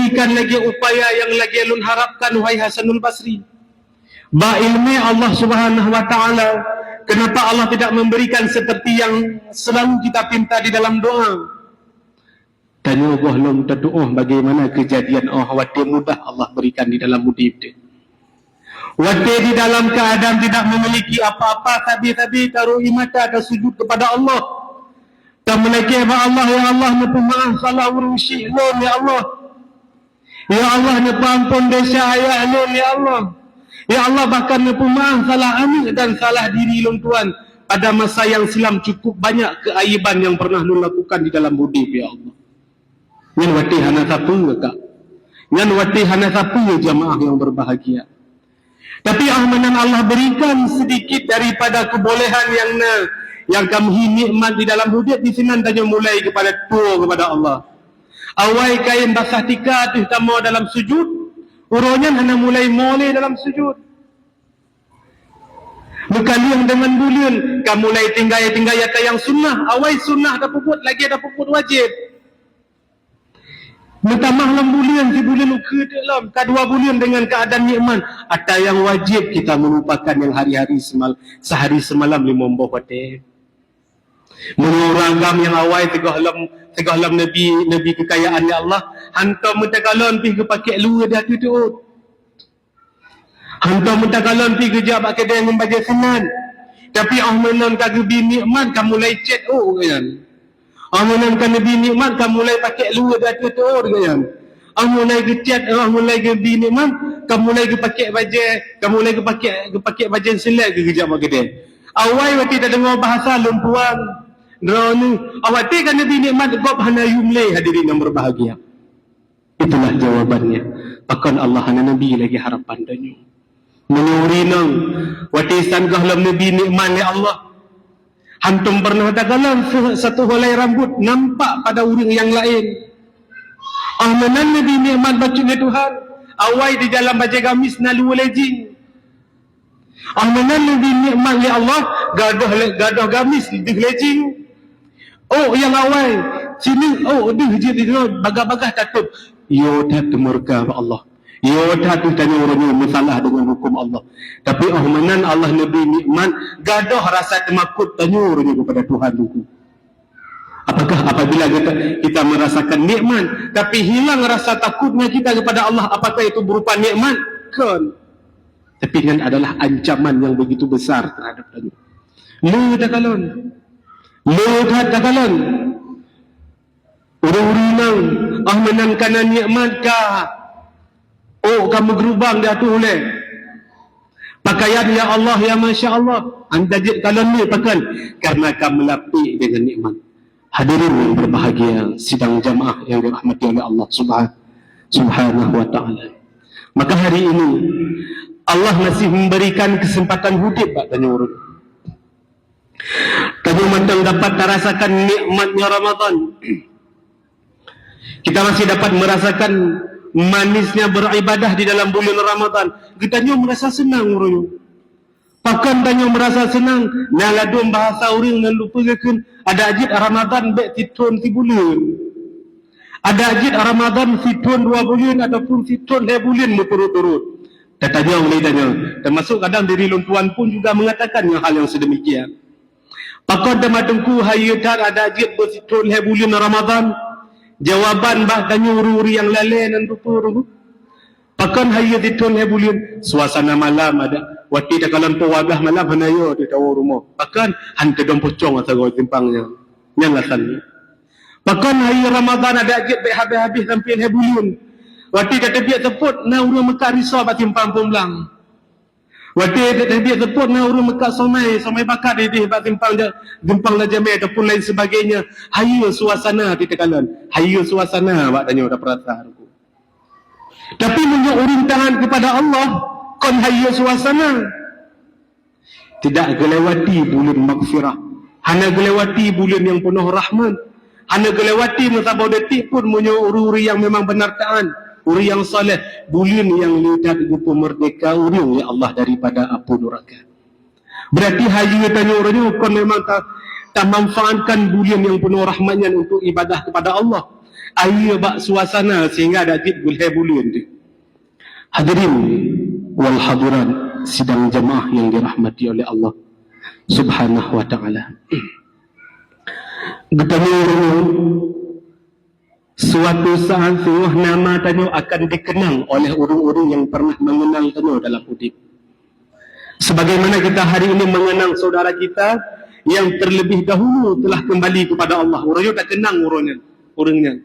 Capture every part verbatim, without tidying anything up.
Berikan lagée upaya nyang lagée lôn harapkan, wahai Hasanul Basri. Bak ileumé Allah Subhanahu wa Ta'ala, kenapa Allah tidak memberikan seperti yang selalu kita pinta di dalam doa? Tanyoe gohlom tatu'oh bagaimana kejadian 'oh watée mudah Allah berikan di dalam udeb teuh. Watée di dalam keadaan tidak memiliki apa-apa, sabe-sabe taruh ie mata dan sujud kepada Allah. Tameulakée bak Allah, "Ya Allah, neupeumaáh salah ureuëng syik lôn, ya Allah. Ya Allah, neupeuampon desya ayah lôn, ya Allah. Ya Allah, bahkan neupeumaáh salah aneuëk dan salah diri lôn, Tuhan. Pada masa yang silam cukup banyak keaiban yang pernah lôn lakukan di dalam udeb, ya Allah." Nyan watée hana sapeue, Kak. Nyan watée hana sapeue, jamaah yang berbahagia. Tapi 'oh meunan Allah berikan sedikit daripada kebolehan nyang na, nyang ka meuhi nikmat di dalam udeb, di sinan tanyoe mulai kepada tuwo kepada Allah. Awai kain basah tika teuh kamoe dalam sujud, uroe nyan hana mulai molée dalam sujud. Meukalieng deungon buleuen, ka mulai tinggai-tinggai ata nyang sunnah. Awai sunnah tapeubuet lagée tapeubuet wajéb. Meutamah lom buleuen, sibuleuen ukeue teuk lom, ka dua buleuen deungon keuadaan nikmat. Ata nyang wajéb kita meulupakan nyang hari-hari semal-, sehari semalam limong boh watée. Meunyoe ureuëng agam nyang awai teungoh lom, teungoh lom neubi, neubi keukayaan lé Allah, hantom meuteuk kalon pih geupakék luweue di ateueh teuôt. Hantom meuteuk kalon pih geujak bak keudée ngon bajée sinan. Tapi 'oh meunan ka geubi nikmat, ka mulai cét ôk geuh nyan. 'Oh meunan ka neubi nikmat, ka mulai pakék luweue di ateueh teuôt geuh nyan. 'Oh mulai geucét, 'oh mulai geubi nikmat, ka mulai geupakék bajée, ka mulai geupakék, geupakék bajée silet geuh geujak bak keudée. Awai watée tadeungoe bahasa lôn tuan, droeneuh, awai watée ka neubi nikmat gob hana yum lé, hadirin yang berbahagia. Itulah jawabannya. Pakon Allah hana neubi lagée harapan tanyoe. Meunyoe ureuëng inong, watée san gohlom neubi nikmat lé Allah, hantom pernah takalon se-, satu helai rambot nampak pada ureuëng nyang laén. 'Oh meunan neubi nikmat bacut lé Tuhan, awai di dalam bajée gamis na luweue lé jing. 'Oh meunan neubi nikmat lé Allah, gadôh lé, gadôh gamis deuh lé jing. Ôk nyang awai, sineuk ôk deuh jeuet dinoe bagah-bagah tatôb. Yo that teumurka bak Allah. Yo that tanyoe uroe nyoe meusalah deungon huköm Allah. Tapi 'oh meunan Allah neubi nikmat, gadôh rasa teumakot tanyoe uroe nyoe keupada Tuhan Teungku. Apakah apabila kita, kita merasakan nikmat, tapi hilang rasa takutnya kita kepada Allah, apakah itu berupa nikmat? Kon. Tapi nyan adalah ancaman yang begitu besar terhadap tanyoe. Le takalon. Le that takalon. Ureuëng-ureuëng inong, 'oh meunan ka na nikmat ka, ôk ka meugeurubang di ateueh ulée. Pakaian, ya Allah, ya Masya Allah, hana jeuet kalon lé, pakon? Karena ka meulapék deungon nikmat. Hadirin yang berbahagia, sidang jamaah yang dirahmati oleh Allah Subhan-, Subhanahu wa Ta'ala. Maka hari ini, Allah masih memberikan kesempatan udeb bak tanyoe ureuëng. Tanyoe mantong dapat tarasakan nikmatnya Ramadan. Kita masih dapat merasakan manisnya beribadah di dalam bulan Ramadan. Geutanyoe merasa senang uroe nyoe. Pakon tanyoe merasa senang? Na ladôm bahasa ureuëng nan lupeue geukheun, adak jeuet Ramadan bék sithon sibuleuen. Adak jeuet Ramadan sithon dua buleuen ataupun sithon lhée buleuen meuturot-turot. Tatanyong lé tanyoe, termasuk kadang diri lôn tuan pun juga mengatakan hal yang sedemikian. Pakon teuma Teungku hayeue that adak jeuet beusithon lhée buleuen Ramadan? Jawaban bak tanyoe ureuëng-ureuëng nyang lalée nan tupeue ureuëng. Pakon hayeue sithon lhée buleuen? Suasana malam adak. Watée takalon poh dua blaih malam hana yo teuh tawoe rumoh. Pakon? Han teudong pocong asa goe simpang nyan. Nyan alasan nyan. Pakon hayeue Ramadan adak jeuet bék habéh-habéh sampoe lhée buleuen? Watée tateubiet seupôt na ureuëng meukat risoe bak simpang Peumblang. Watée tateubiet seupôt na ureuëng meukat somai, somai bakat idéh bak simpang ja-, simpang Lajamé ataupun lain sebagainya. Hayeue suasana teukalon. Hayeue suasana bak tanyoe tapeurasa. Tapi meunyoe ureuëng taat kepada Allah, kon hayeue suasana. Tidak geulewati buleuen maghfirah. Hana geulewati buleuen nyang peunoh rahmat. Hana geulewati meusaboh detik pun meunyoe ureuëng-ureuëng nyang memang beunar taat, ureuëng nyang saleh, buleuen nyang le that geupeumeurdeka ureuëng lé Allah daripada apui nuraka. Berarti hayeue tanyoe uroe nyoe kon memang ta-, tamanfaatkan buleuen nyang peunoh rahmat nyan untuk ibadah kepada Allah. ayeue bak suasana sehingga dak cit gulhée buleuen teuh. Hadirin wal hadirat sidang jamaah yang dirahmati oleh Allah Subhanahu wa Ta'ala. Geutanyoe ureuëng, suatu saat singoh nama tanyoe akan dikenang oleh ureuëng-ureuëng yang pernah mengenal tanyoe dalam udeb. Sebagaimana kita hari ini mengenang saudara kita yang terlebih dahulu telah kembali kepada Allah. Ureuëng nyoe takenang ureuëng nyan, ureuëng nyan.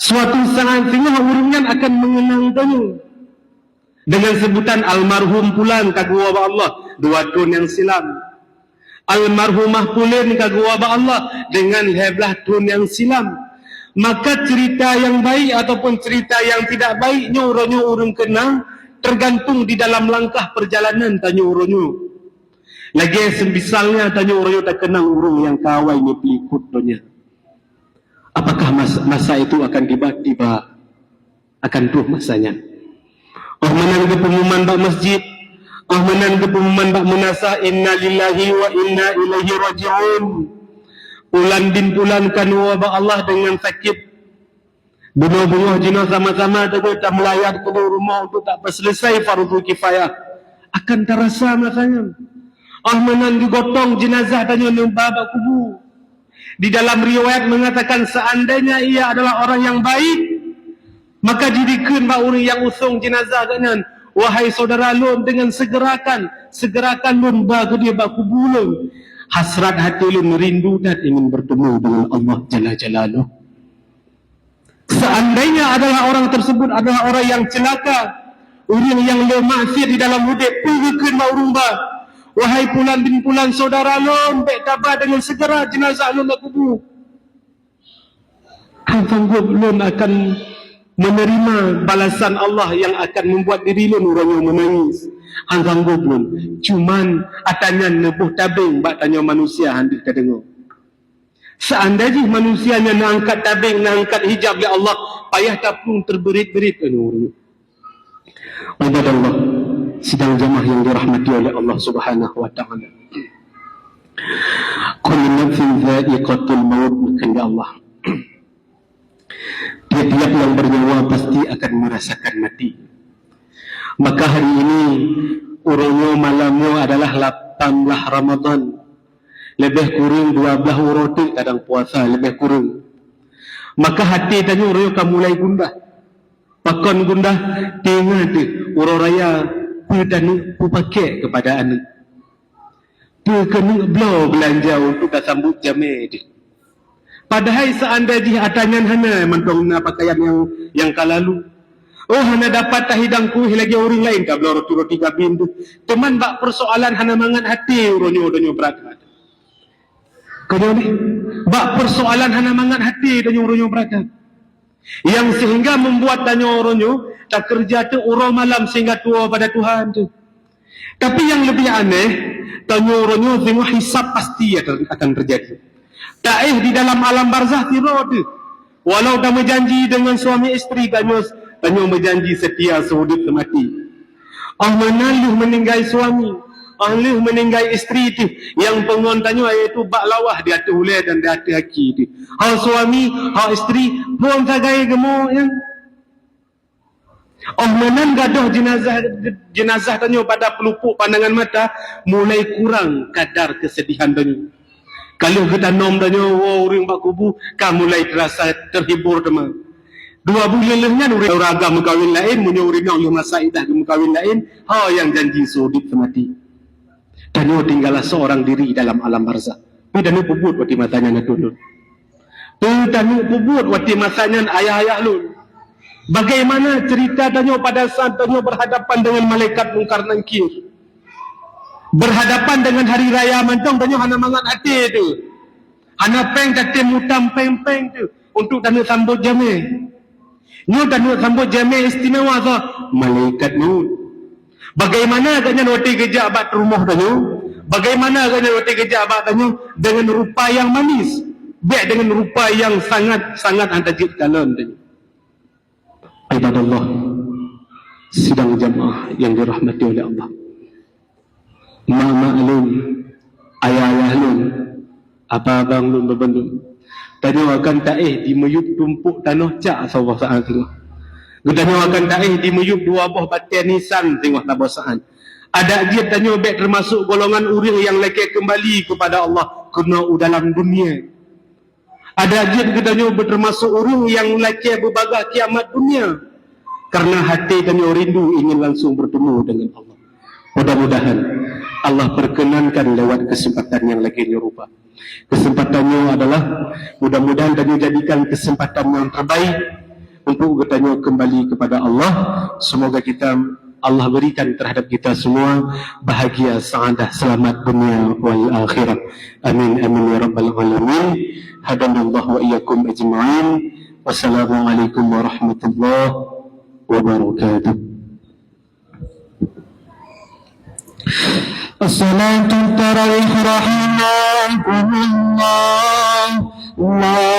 Suatu saat singoh ureuëng nyan akan mengenang tanyoe dengan sebutan almarhum pulan ka geuwoe bak Allah dua thon nyang silam. Almarhumah pulan ka geuwoe bak Allah dengan lhée blaih thon nyang silam. Maka cerita yang baik ataupun cerita yang tidak baik nyoe uroe nyoe ureuëng kenang, tergantung di dalam langkah perjalanan tanyoe uroe nyoe. Lagée semisalnya tanyoe uroe nyoe takenang ureuëng nyang ka awai neupeulikot donya. Apakah mas-, masa itu akan tiba? Tiba. Akan troh masa nyan. Oh meunan geupeumuman bak masjid, oh meunan geupeumuman bak meunasah, "Inna lillahi wa inna ilaihi raji'un." Pulan bin pulan ka neuwoe bak Allah dengan sakét. Bunoe beungoh jinoe sama-sama teungoh tameulayat keunoe rumoh untuk tapeuseuleusoe fardu kifayah. Akan tarasa masa nyan. Oh meunan geugotong jeunazah tanyoe neuba bak kubu. Di dalam riwayat mengatakan, seandainya ia adalah orang yang baik, maka jidikheun bak ureuëng nyang usong jeunazah geuhnyan, "Wahai saudara lôn, dengan segerakan, segerakan lôn ba keudeh bak kubu lôn. Hasrat hati lôn rindu that ingin bertemu dengan Allah Jalla Jalaluh." Seandainya adalah orang tersebut adalah orang yang celaka, ureuëng nyang le maksiat di dalam udeb, peue geukheun bak ureuëng ba, "Wahai pulan bin pulan, saudara lôn, bék taba dengan segera jenazah lôn bak kubu." Hana sanggob lôn akan menerima balasan Allah yang akan membuat diri lôn uroe nyoe menangis. Hana sanggob lôn. Cuman ata nyan neuboh tabeng bak tanyoe manusia hana tadeungoe. Seandai jih manusia nyan neuangkat tabeng, neuangkat hijab lé Allah, payah taplueng terberit-berit keunoe. Ibadallah, sidang jamaah yang dirahmati oleh Allah Subhanahu wa Ta'ala. Kullu nafsin dha'iqatul maut, kheun Allah. Tiap-tiap yang bernyawa pasti akan merasakan mati. Maka hari ini, uroe nyoe malam nyoe adalah lapan belas Ramadan. Leubeh kureueng dua blaih uroe teuk kadang puasa leubeh kureueng. Maka até tanyoe uroe nyoe ka mulai gundah. Pakon gundah? Teungoh teuh uroe raya, peue taneuk peupakée keupada aneuk. Peue keuneuk bloe beulanja untuk tasambot jamé teuh. Padahai seandai jih ata nyan hana mantong na pakaian nyang, nyang ka lalu. Oh, hana dapat tahidang kueh lagée ureuëng laén tabloe roti-roti gabin teuh. Teuma bak peusoalan hana mangat até uroe nyoe, uroe nyoe brat that. Ka nyoe deh, bak peusoalan hana mangat até tanyoe uroe nyoe brat that. Yang sehingga membuat tanyoe uroe nyoe takeureuja teuk uroe malam sehingga tuwoe pada Tuhan teuh. Tapi yang lebih aneh, tanyoe uroe nyoe singoh hisab pasti akan, akan terjadi. Taéh di dalam alam barzah sidroe teuh. Walau tameujanji dengan suami istri, tanyoe, tanyoe meujanji setia seudeup seumati. Oh meunan lheueh meuninggai suami, oh lheueh meuninggai istri teuh, nyang peungon tanyoe yaitu bak lawah di ateueh ulée dan di ateueh aki teuh. Ho suami, ho istri, phon sagai geumo nyan. Oh meunan gadôh jenazah, jenazah tanyoe pada peulupuk pandangan mata, mulai kurang kadar kesedihan tanyoe. Ka lheueh geutanom tanyoe woe ureuëng bak kubu, ka mulai terasa terhibur teuma. Dua buleuen lheueh nyan ureuëng agam meukawen laén, meunyoe ureuëng nyoe lheueh masa idah geumeukawen laén, ho nyang janji seudeup seumati. Tanyoe tinggallah seorang diri dalam alam barzah. Peue taneuk peubuet watée masa nyan ateueh lôn? Peue taneuk peubuet watée masa nyan ayah-ayah lôn? Bagaimana cerita tanyoe pada saat tanyoe berhadapan dengan malaikat Mungkar Nangkir? Berhadapan dengan hari raya mantong tanyoe hana mangat até teuh. Hana péng tatem mutam péng-péng teuh untuk taneuk sambot jamé. Nyoe taneuk sambot jamé istimewa soe? Malaikat maut. Bagaimana agaknyan watée geujak bak rumoh tanyoe? Bagaimana agaknyan watée geujak bak tanyoe dengan rupa yang manis? Bék dengan rupa yang sangat, sangat hana jeuet kalon tanyoe. Ibadallah, sidang jamaah yang dirahmati oleh Allah. Mak-mak lôn, ayah-ayah lôn, abang-abang lôn beubandum. Tanyoe akan taéh di miyueb tumpôk tanoh cak saboh saát singoh. Geutanyoe akan taéh di miyueb dua boh batée nisan singoh saboh saát. Adak jeuet tanyoe bék teumasok golongan ureuëng nyang lakée keumbali keupada Allah keunoe u dalam dunia. Adak jeuet geutanyoe beuteumasok ureuëng nyang lakée beubagaih kiamat dunia, karena até tanyoe rindu ingin langsung bertemu dengan Allah. Mudah-mudahan Allah perkenankan lewat kesempatan yang lagi nyoe rupa. Kesempatan nyoe adalah, mudah-mudahan tanyoe jadikan kesempatan yang terbaik untuk geutanyoe kembali kepada Allah. Semoga kita, Allah berikan terhadap kita semua bahagia, saadah, selamat dunia wal akhirah. Amin, amin ya rabbal alamin. Hadanallahu wa iyyakum ajma'in. Wassalamualaikum warahmatullahi wabarakatuh. As-salatu tarawih rahimakumullah. La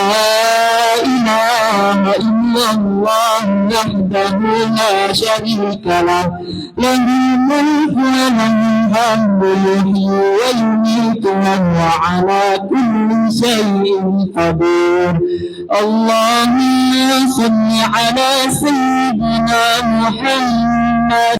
ilaha illallah wahdahu la syarika lah. Lahul mulku wa lahul hamdu, yuhyi wa yumitu wa huwa ala kulli syai'in qadir. Allahumma salli ala sayyidina Muhammad.